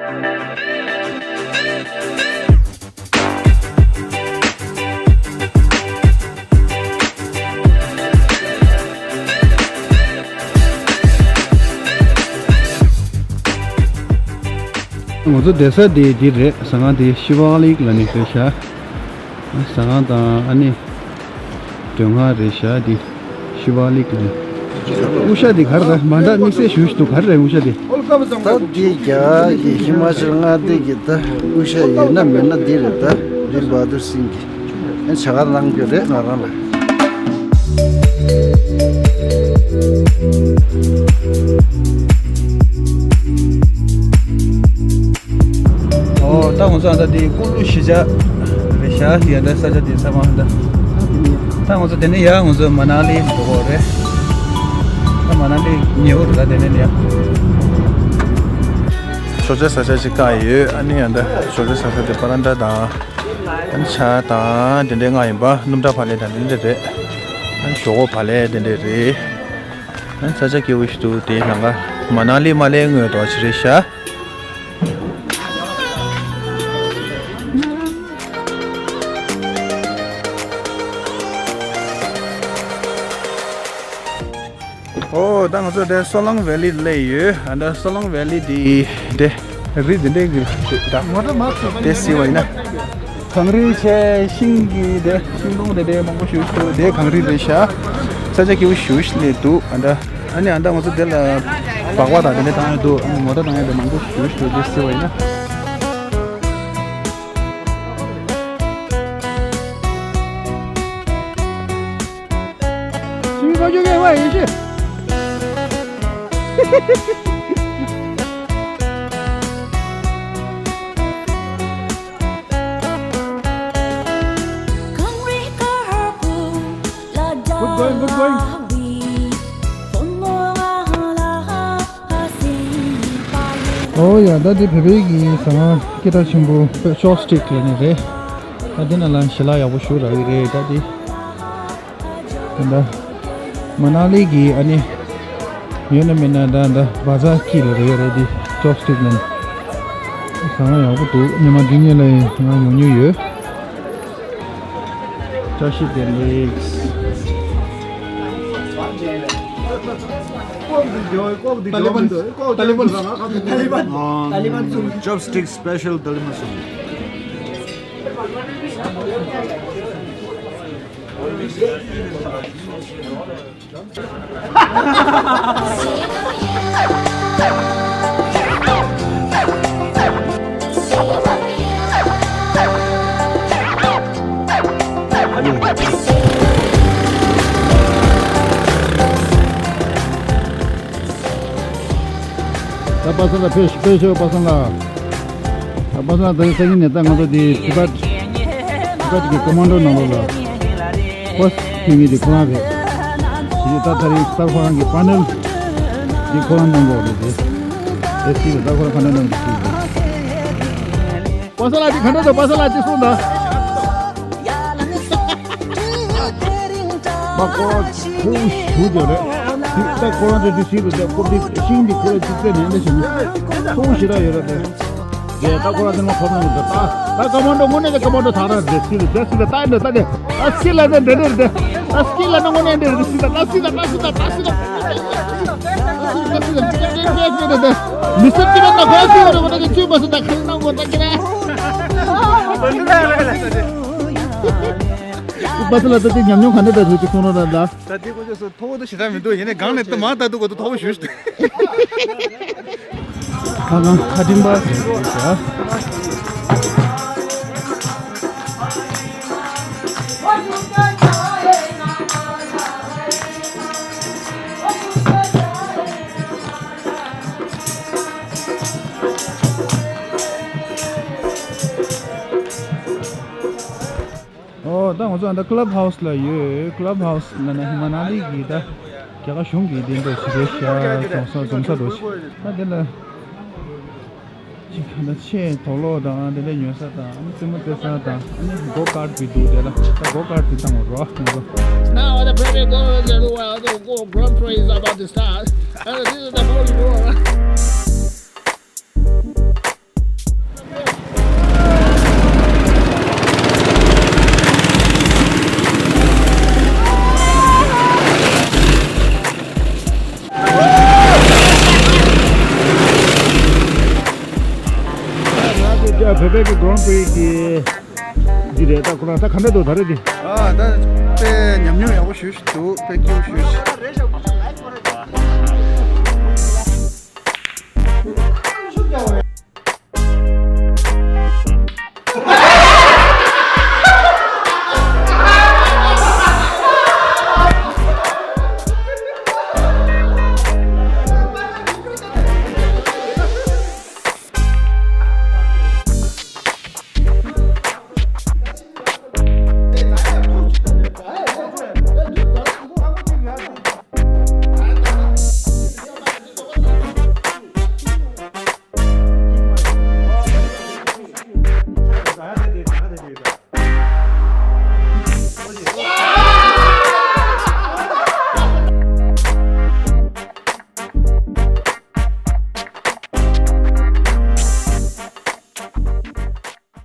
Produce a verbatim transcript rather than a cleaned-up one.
ང་ཚོ་བསྡད་ས་དེ་འདི་རེད། ཟ་ཁང་དེ་ཤི་བ་ལིག་ལབ་ནི་རེད་ཤག་ཟ་ཁང་དང་ཨ་ནི་མགྲོན་ཁང་རེད་ཤག་འདི་ཤི་བ་ལིག་ལབ་ནི། དབུ་ཞྭ་འདི་ག་རེ་རེད། མ་འདྲ་དམིགས་བསལ་ཞུ་ཞུ་འདུག་ག་རེ་རེད་དབུ་ཞྭ་འདི། ད་འདི་རྒྱ་གི་ཧི་མ་ཅལ་མངའ་སྡེ་གི་ད་དབུ་ཞྭ་ཡིན་ན་མིན་ན་འདི་རེད། ད་བིར་བྷ་དུར་སིང་གི་ཨ་བྱ་དགའ་གནང་རྒྱུ་རེད་ང་རང་ལ། ཨོ། ད་ང་ཚོ་ཨ་ད་དེ་ཀུ་ལུ་གཞིས་ཆགས་རེད་ཤག་ཡ་ད་ས་ཆ་དེ་ཚང་མ་ད། ད་ང་ཚོ་དེ་ནས་ཡར་ང་ཚོ་མ་ན་ལི་འགྲོ་གི་རེད། ད་མ་ན་ལི་ཉེ་བོ་རེད། ད་དེ་ནས་ཡར་ཞོགས་ཇ་ཟ་ཆ་ཅིག་བཀག་ཡོད། ཨ་ནི་ཡ་ད་ཞོགས་ཇ་ཟ་ས་དེ་པ་རན་ཊ་དང་། ཨ་ནི་ཇ་དང་དེ་འདྲའི་མངགས་ཡིན་པ། སྣུམ་ཁྲག་བག་ལེབ་དང་དེ་འདྲ་རེད། ཨ་ནི་ཞོག་ཁོག་བག་ལེབ་དེ་འདྲ་རེད། ཨ་ནི་ས་ཆ་སྐྱིད་པོ་ཞིག་འདུག་དེའི་ནང་ལ་མ་ན་ལི་མ་སླེབས་སྔོན་འགྲོ་བ་ཞིག་རེད་ཤག་ཨོ། ད་ང་ཚོ་དེ་སོ་ལང་ཝེ་ལི་སླེབས་ཡོད། ཨ་ད་སོ་ལང་ཝེ་ལི་དེ་དེ་རི་དེ་འདྲའི་གི་ད་དེ་སི་བ་ཡིན་ན། གངས་རི་ཆེ། ཤིང་གི་དེ་ཤིང་སྡོང་དེ་དེ་མང་པོ་ཞིག་འདུག་དེ་གངས་རི་རེད་ཤག་ས་ཆ་སྐྱིད་པོ་ཞིག་ཞིག་སླེབས་འདུག་ཨ་ད་ཨ་ནི་ཨ་ད་ང་ཚོ་དེ་ལ་སྦག་སྦག་དང་དེ་འདྲ་བཏང་ཡོད་འདུག་ཨ་ནི་མོ་ཊ་བཏང་ཡོད་དེ་མང་པོ་ཞིག་འདུག་དེ་སི་བ་ཡིན་ན། Good going, good going. ཨོ་ཡ། ད་འདི་བོད་པའི་གི་ཟ་ཁང་སྐད་གྲགས་ཆེན་པོ་ཅོབ་སི་ཊིག་ལབ་ནི་རེད། ད་འདི་ནང་ལ་ཞལ་ལག་ཡག་པོ་ཞིག་རག་གི་རེད། ད་འདི་ད་མ་ན་ལི་གི་ཨ་ནི་ཡོད་ན་མེད་ན་ད་ད་བ་ཛར་དཀྱིལ་ལ་རེད་ཡོད་རེད། འདི་ཅོབ་སི་ཊིག་ནང་ཟ་ཁང་ཡག་པོ་འདུག་ཉི་མ་འདི་ཉིད་ལ་ང་ཡོང་མྱོང་ཡོད། བཀྲ་ཤིས་བདེ་ལེགས། ཏཱ་ལི་བན། ཏཱ་ལི་བན། ཨ། ཅོབ་སི་ཊིག་སི་པེ་ཤལ་ཏཱ་ལི་བན་སུབ། ད་པ་སངས་ལགས། ཕེབས་ཕེབས་ཤོག་པ་སངས་ལགས། ད་པ་སངས་ལགས། ད་རིང་སང་ཉིན་ནས་ད་ང་ཚོ་འདི་ཏི་བེཊ་ཏི་བེཊ་གི་ཀོ་མན་ཌོ་ནང་ལོགས་ལ་ཕར་སི་ཊི་ཕེབས་མཁན་དེ་ཁོ་རང་རེད། དེ་ད་ད་རིང་ད་ཁོ་རང་གི་པ་ནེལ་འདི་ཁོ་རང་གནང་དགོས་རེད་དེ། ཨེ་སི་ཊི་ལ་ད་ཁོ་རང་པ་ནེལ་གནང་དགོས་ཀྱི་རེད། པ་སངས་ལགས་འདི་ག་འདྲ་འདུག་པ་སངས་ལགས་འདི་གསུངས་དང་། མ་ཁོ་ཁོ་ཞུ་རྒྱུ་རེད། ད་ཁོ་རང་ཚོ་འདི་ཞིག་རེད། ད་ཁོ་འདི་ཤིང་འདི་ཁོ་རང་ཅིག་བཙལ་ནས་འདི་ཞིག་ཁོ་ཞེ་དྲག་ཡོད་རེད་དེ། རྒྱལ་ད་ཁོ་རང་ཚོ་ང་ཁོ་རང་ཚོ་ད་ད་ཀ་མན་ཌོ་དངོས་གནས་ཀྱི་ཀ་མན་ཌོ་ད་ར་རེད། སི་རེད་ད་སི་རེད་ད་འདི་ད་འདི་ད་སི་ལ་ད་འདི་རེད་དེ། ད་སི་ལ་ད་དངོས་གནས་འདི་རེད། སི་ད་ད་སི་ད་ད་སི་ད་ད་སི་ད། མི་སེར་ཅི་ད་ཁོ་རང་སི་རེད་མ་ད་ཅི་མ་སི་ད་ཁ་ན་ངོ་ད་ཁྱེད་རང་། པ་སངས་ལགས་ད་ཅི་ཉམས་མྱོང་ག་འདྲ་འདྲ་ཐོས་ཀྱི་སོང་ན་ད། ད་དེ་ཀུན་སྤྱོད་སུ་མཐོ་བོ་དུ་ཞེ་དྲག་མི་འདུག་ཡིན་ནའི་སྒང་ནས་དུ་མ་ལྟ་དུ་གོ་དུ་མཐོ་བོ་ཞུ་ཞུ། ཁ་ཁང་ཁ་ཏིམ་པ་ཟེར་ཞག་ཨོ། ད་ང་ཚོ་ཨ་ད་ཀླབ་ཧའུ་སི་ལ་ཡོད། ཀླབ་ཧའུ་སི་ལ་ན་ཧི་མ་ན་ལི་གི་ད་རྒྱ་གར་གཞུང་གི་དེ་འདྲ་ཞིག་རེད་ཤག་འཛོམས་ས་འཛོམས་ས་འདྲ་ཞིག་ད་དེ་ལ་ཅིག་ད་ཆེས་དོག་ལོག་དང་དེ་འདྲ་ཉོ་ས་དང་ཨ་ནི་རྩེད་མོ་རྩེ་ས་དང་ཨ་ནི་གོ་ཀར་བི་འདུག་དེ་ལ་ད་གོ་ཀར་བི་བཏང་བ་རོགས་ང་ཚོ། Now the very good, the Grand Prix is about to start. And this is the first row. བོད་པའི་གི་Grand Prix གི་འདི་རེད། ད་ཁོ་རང་ད་ག་འདྲ་འདུག་ད་རེས་འདི། ཨ་ད་དཔེ་ཉམས་མྱོང་ཡག་པོ་ཞེ་པོ་ཞིག་འདུག་དཔེ་སྐྱིད་པོ་ཞེ་པོ་ཞིག